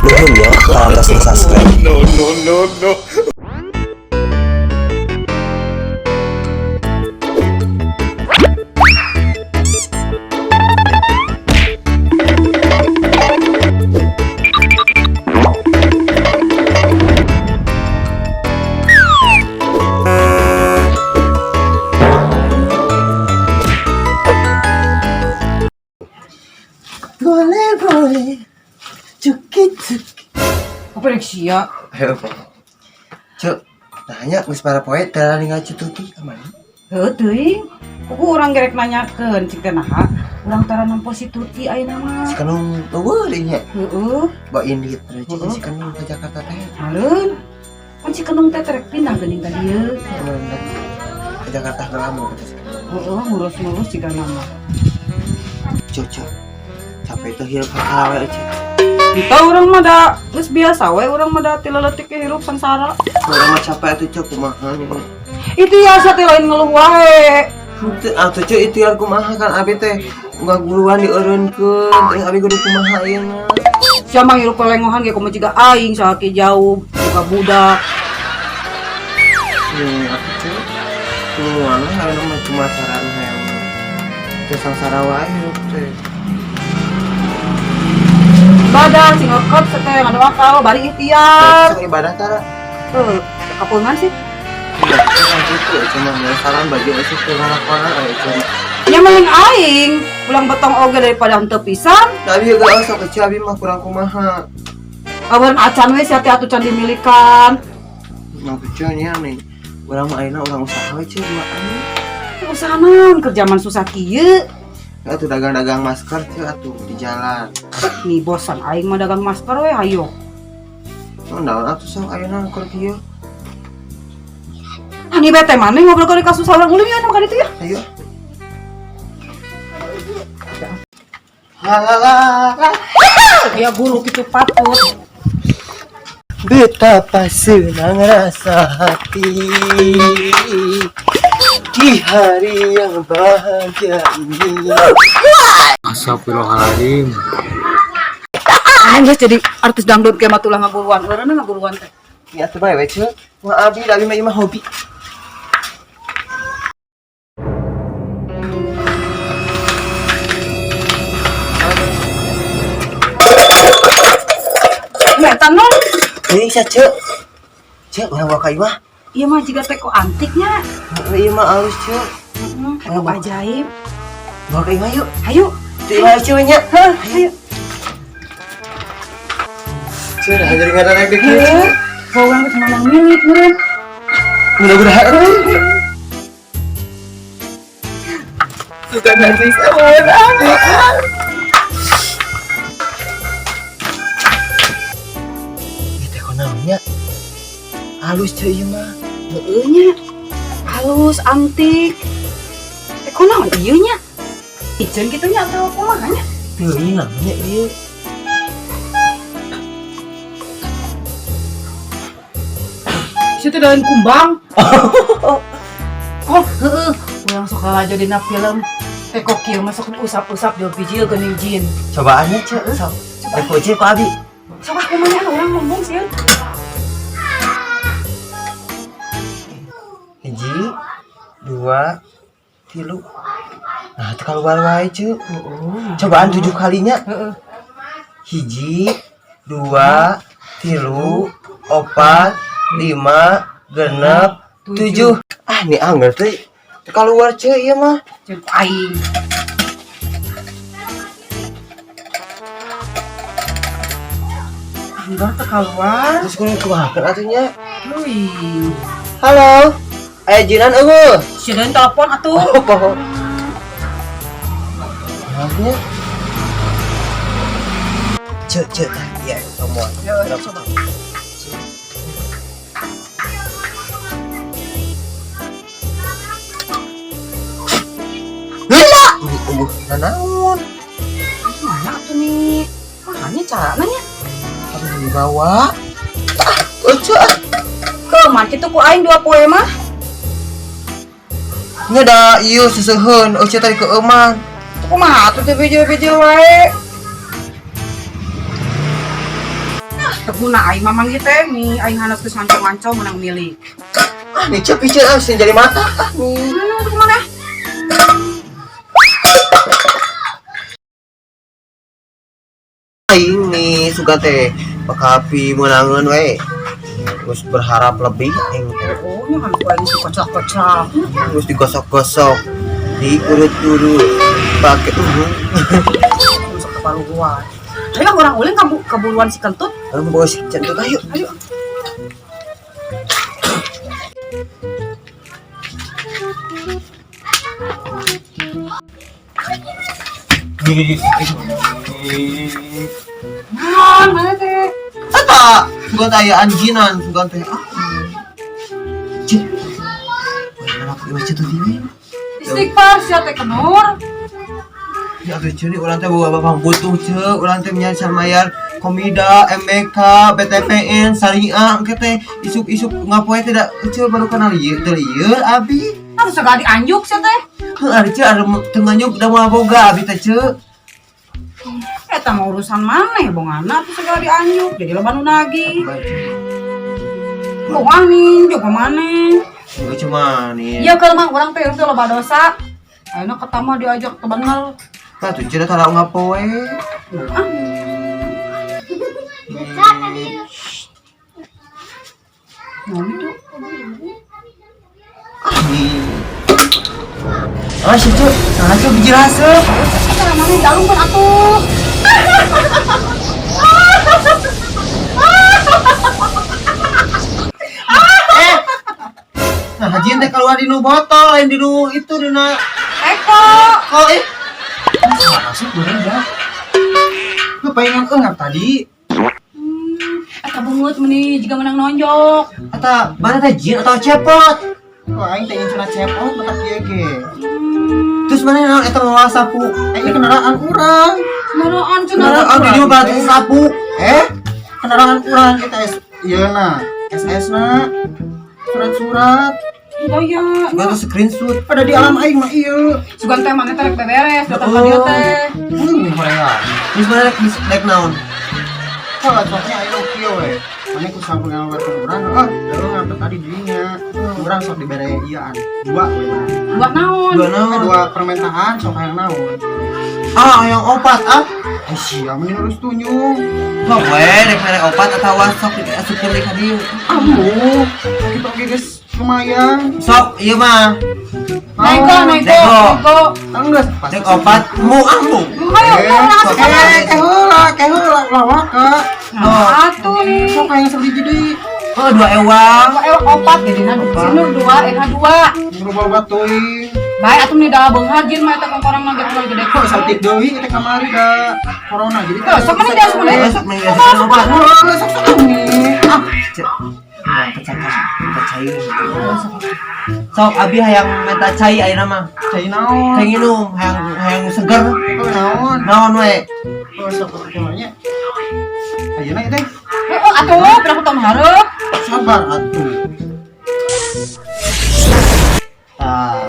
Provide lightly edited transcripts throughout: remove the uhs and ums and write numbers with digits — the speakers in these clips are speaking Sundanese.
Nuhun ya parantos subscribe. No, no, no, no. Boleh boleh. Cukit cukit. Apa rek sia? Ayo, Pak. Cuk, nanya geus para poe teh ningali Cututi ka mana? Heuh teuing. Kuku urang gerek nanyakeun cik teh naha. Urang tara nempo si Tuti ayeuna mah. Si Kenung eueuh deui nya. Heeh. Ba indit teh Heeh. si Kenung ke Jakarta teh. Maleun. Kan si Kenung teh terek pindah geuning ka dieu. Ke Jakarta heula mun kata si Kenung. Heeh, ngurus-ngurus jiga nama. Cuk, cuk. Capek teh hirup kakarawe cuk. Kita urang mah da geus biasa we urang mah da ti leutik ge hirup sangsara. Urang mah capek atuh cuk kumaha nya. Itu ya sia teh lain ngeluh wae. Henteu atuh cuk ikhtiar kumaha kan abi teh ngaguruan dieureunkeun teh abi kudu kumaha ieu mah. Sia mah hirup pelengohan ge kumaha jiga aing salaki jauh buka budak. Atuh cuk. Kumaha ayeuna mah cuma saran hayang. Teu sangsara wae hirup teh. Ibadah sing ngekot teh ngadoa ka bari ikhtiar. Sok ibadah tara. Heuh, kapungan sih. Iya, kan gitu, cuma saran bagi sih teu ngalakonan aya cuma. Nya mending aing ulang betong oge daripada henteu pisan. Tapi juga sok kecil abi mah kurang kumaha. Awan acan we sia teh atuh can dimilikan. Nah kecil nya nih. Urang mah ayeuna urang usaha we ceu duaan. Usaha naon kerja man susah kieu. Atuh dagang-dagang masker ceu atuh di jalan. Nih bosan aing mah dagang masker we hayo. Oh, naon atuh sok ayeuna keur kieu. Ah nih bete maneh ngobrol ka kasus urang ulin ya ka ditu ya. Ayo. La la la la. Ya guru kitu patut. Betapa senang rasa hati di hari yang bahagia ini. Astagfirullahaladzim. Aneh geus jadi artis dangdut ge mah tulah ngaguruan. Eureunna ngaguruan teh. Ya atuh bae we ceu. Mah abi da abi mah ieu mah hobi. Eta non. Ini sia ceu. Ceu urang bawa ka ieu mah. Ieu mah jiga teko antiknya. Heeh, ieu mah alus ceu. Heeh, teko ajaib. Bawa ka ieu mah yuk. Hayu. Teu ieu ceu nya. Heuh, hayu. Ceu nah jadi ngadarek deui kieu. Heuh. Bawa urang geus menang milik meureun. Mudah-mudahan. Suka nanti sama. Ieu teh naonnya? Halus ceu ieu mah. Heueuh nya. Halus antik. Teko naon ieu nya? Ijen kitu nya atau kumaha nya? Teu ieu naonnya ieu. Situ daun kumbang. Oh, heueuh. Urang sok aja dina film. Teko kieu mah sok usap-usap jauh bijil geuning jin. Cobaannya ceu, sok. Rek ku ku abi. Sok ah kumaha nya urang ngomong sieun. 1, 2, 3. Nah, teu kaluar wae ceu. Cobaan 7 kalinya. Heeh. 1, 2, 3, 4, 5, 6, 7. Ah, ini anggar teh. Teu kaluar ceu ieu mah. Jeung ku aing. Anggar teu kaluar. Terus kudu kumaha atuh nya? Euy. Halo. Aya jinan eueuh. Sieun telepon atuh. Oh, poho. Maafnya. Cek, cek, ya, semua. Ya, coba. Gila! Ini umuh nanaon. Mana atuh nih? Makanya caranya nya. Aduh, dibawa. Ah, lucu ah. Keuman kitu ku aing 2 poe mah. Nya da ieu seseuheun, euceu tadi keueuman. Tuh kumaha atuh teh bijil-bijil wae. Teguna aing mamang ieu teh nih aing hanas geus ngancong-ngancong menang milik. Ah, nih cek piceun ah sing jadi mata ah nih. Mana tuh kemana? Aing nih suka teh bakal pi meunangeun we. Terus berharap lebih aing teh. Oh, nya kan ku aing dikocok-kocok. Terus digosok-gosok, diurut-urut, pakai Masuk ke paruguan. Ayo orang ulin kamu keburuan si kentut. Kamu bawa si kentut ayo. Ayo. Nah, mana teh? Eta, sugan teh aya anjinan, sugan teh. Ah. Cik. Mana aku ieu cek teh. Istighfar sia teh kenur. Ya atuh ceuk urang teh boga bapak butuh ceuk, urang teh nya mayar Komida, MBK, BTPN, Syariah engke teh isuk-isuk ngapoe teh da ceuk baru kenal ieu teh lieur abi. Harus segala dianjuk sia teh. Heuh ari ceuk anu teu nganyuk da moal boga abi teh ceuk. Eta mah urusan maneh bongana tuh segala dianjuk jadi loba nu nagih. Bongan nih, juga maneh. Enggak cuma nih. Iya kalau mah urang teh teh loba dosa. Ayeuna ketama diajak teu bener. Tah tuh ceuk tara ngapoe. Ah, naon itu? Ah nih. Ah si ceuk, nah ceuk biji raseup. Eta maneh dialungkeun atuh. Eh. Nah, hajian teh keluar di nu botol, lain di nu itu dina Eko. kok eh. Masuk bener ya. Lu pengen eungap tadi. Eta bungut meni jiga menang nonjok. Eta mana teh jin atau cepot? Kok aing teh cenah cepot batak kieu ge. Terus mana naon eta mawa sapu? Aing kendaraan urang. Kendaraan cenah. Kendaraan di dieu berarti sapu. Eh, kendaraan urang eta S ieu na, SS na. Surat-surat Gaya. Gua tuh screenshot. pada di alam aing mah ieu. Sugan teh maneh teh rek beberes datang ka dieu teh. Hoream. Terus mana rek rek naon? Kalau soknya aing kieu we. Mane ku sapu ngaluarkeun urang, ah, leuweung teh tadi dirinya. Urang sok dibere ieuan. Dua we mah. Dua naon? Dua naon? Dua permintaan sok hayang naon. Ah, yang opat ah. Eh sia mending harus tunjung. Sok we rek mere opat atawa sok diasupkeun deui ka dieu. Aduh, kita oge geus lumayan. Sok ieu mah. Naiko, naiko, Nego. naiko. Enggeus pas. Rek opat mu ah mu. Hayo, urang asup ka Eh, ke heula, ke heula lawak ka. Nah, atuh nih. Sok hayang sabiji deui. Oh, dua ewang. Dua ewang opat jadina sinu dua, eha dua. Berubah-ubah teuing. Baik atuh nih dah beunghar jin mah eta kongkorang mah geus gede. Kok saltik deui eta kamari da corona jadi. Tuh, sok mana dia, sok mana? Eh, sok mending diasupkeun opat. Heula sok sok nih. Ah, Cek. Nah, pecahkan, minta cai. Sok abi hayang minta cai ayeuna mah. Cai naon? Hayang minum, hayang hayang seger. Oh, naon? Naon we? Oh, sok kumaha Ayeuna ieu teh. Heeh atuh, berapa tahun hareup? Sabar atuh. Tah.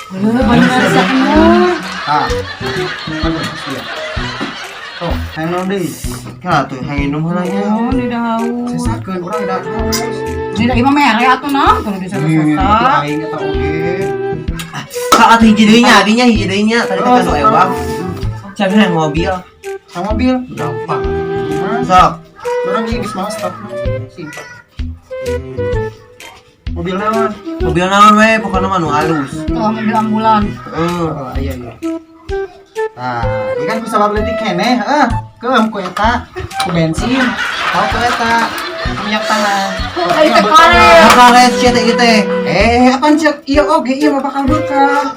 Heuh, bener sia kenur. Tah. Kan dia. Oh, hayang naon deui? Kala tuh hayang minum heula nya. Oh, ini dah haus. Sesakeun urang da haus. Ini dah imah mere atuh nah, kudu disesa-sesa. Aing eta oge. Sok atuh hiji deui nya, abinya hiji deui nya. Tadi teh kan dua ewang. Cek hayang mobil. Sama mobil gampang. Mas, Sok. urang ieu geus malas stop. Simpan. Mobil naon? Mobil naon we, pokona mah nu halus. Tuh mobil ambulan. Heeh. Oh, iya iya. Nah, ieu kan ku sabab leutik keneh, heuh. Keum ku eta, ku bensin, tau ku eta, ku minyak tanah. Tuh, ari teh karet. Karet sia teh ieu teh. Eh, apaan cek? Iya oge, ieu mah bakal bekal.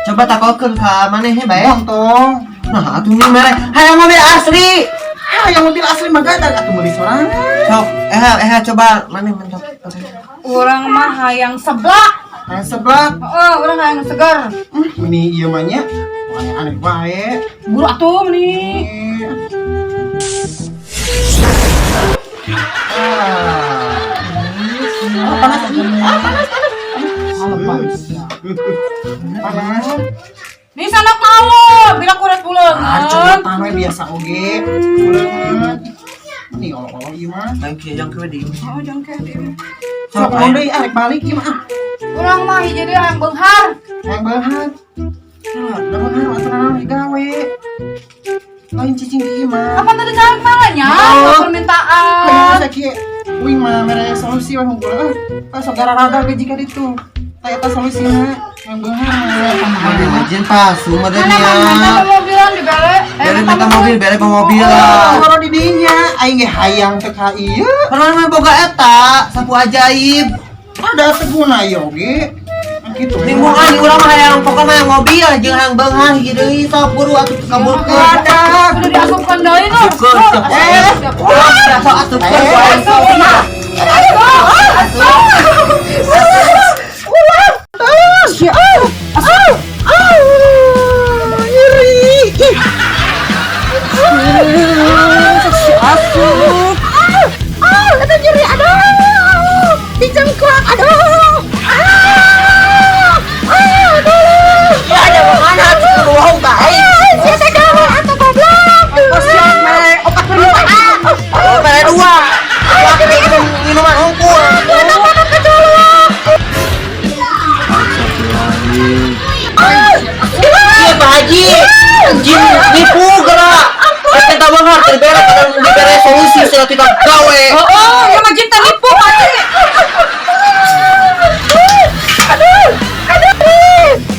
Coba takokeun ka maneh he bae. Tong. Nah, atuh nih mere hayang mobil asli. Ah, yang mobil asli mah gadag atuh meuli sorangan. Sok, eh coba maneh mentok. Urang mah hayang seblak. Hayang seblak. Heeh, urang hayang seger. Meni ieu mah nya. Aneh wae. Buru atuh meni. Ah, panas ini. Ah, panas, panas. Panas. Panas. Nih sanak naon, bila kuret Ah, buleungeun. coba we biasa oge. Buleungeun. Nih olok-olok ieu mah. Aing kieu jangke we di. Oh, jangke di. Sok naon deui arek balik ieu mah. Ah. Urang mah hiji deui hayang beunghar. Hayang beunghar. Nah, da beunghar atuh naon gawe. Lain cicing di imah. Apa tadi cari malahnya? Oh. Permintaan. Kayak bisa kieu. Uing mah mere solusi we hungkul. Ah, sok gara-gara gaji ka ditu. Tah eta solusina. Yang beunghar. Mobil jin palsu Mana modelnya. mana minta mobilan dibere. Bere minta mobil, bere mobil. Oh, di dinya aing ge hayang teh ka ieu. Pernah mah boga eta, sapu ajaib. Ada teu guna ieu oge. Kan kitu. Timbungan di urang mah hayang pokokna mah hayang mobil jeung hayang beunghar hiji deui sok buru atuh kabulkeun. Ada. Udah diasupkan deui nu. Asupkeun, sok. Urang sok asupkeun ku aing sok. Nyeri. Si asup. Ah, eta nyeri aduh. Dijengklak aduh. Ah, aduh. Ya ada mana atuh bohong ka aing. Sia teh gawe atuh goblok. Oh, sia mere opat permintaan. Oh, mere dua. Dua minum minuman hungkul. Iya Pak Haji, jin nipu gerak. Kita beunghar teu dibere kadang dibere solusi sudah tidak gawe. Oh, ya mah jin teh nipu Pak Haji.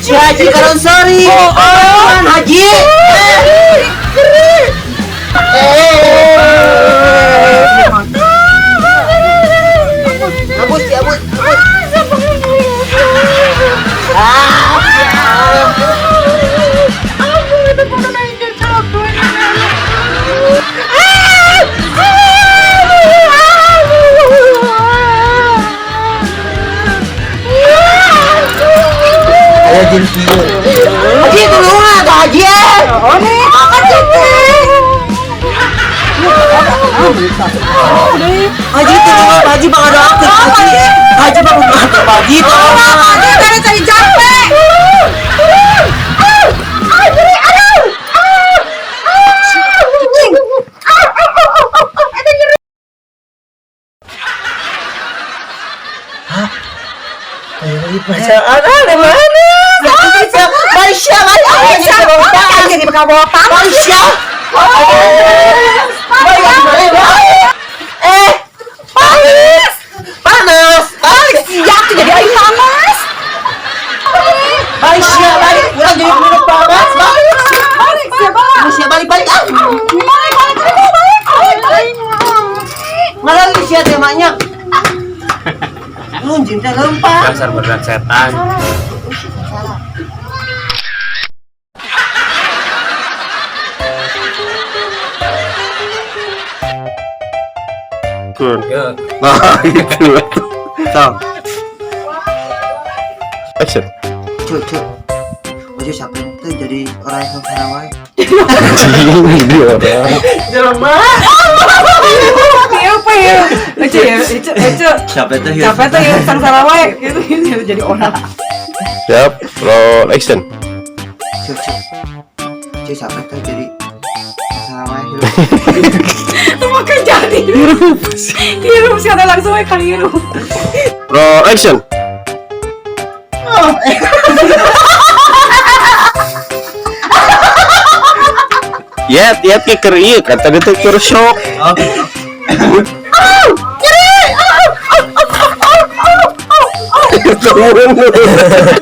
Si Haji karang seri. Oh, Haji. Eh. Abus ya, abus. Ah. Ayo jin kieu. Haji tulungan ka Haji. Oh nih, apa Haji tulungan Haji bang ada aku Haji. Haji bang ada Haji tolong. Haji cari cari jampe. Bacaan ada mana? Maisha, Maisha, Maisha, Jadi bakal bawa Maisha. Eh, panas, panas, balik Siap tuh jadi air panas. Maisha, balik, kurang jadi minum panas, balik, Balik siapa? Maisha, balik, balik, ah, Balik balik balik balik balik. malah Maisha temanya. Lu cinta lempar. Dasar berat setan. Ya. Nah, itu. Sok, Action. cuk, cuk. Ojo siapa itu jadi orang yang sengsara wae. Anjing, dia orang. Jelema. Iya apa ya? Lucu ya, lucu, lucu. Siapa itu? Capek tuh ya sengsara wae gitu jadi orang. Siap, roll action. Cuk, cuk. Cuk, siapa itu jadi sengsara wae hirup. Itu makan jadi. Hirup. Hirup sih ada langsung aja kali hirup. Roll action. Ya, tiap ke keur ieu kan tadi teh keur shock. Oh, gitu. Turun.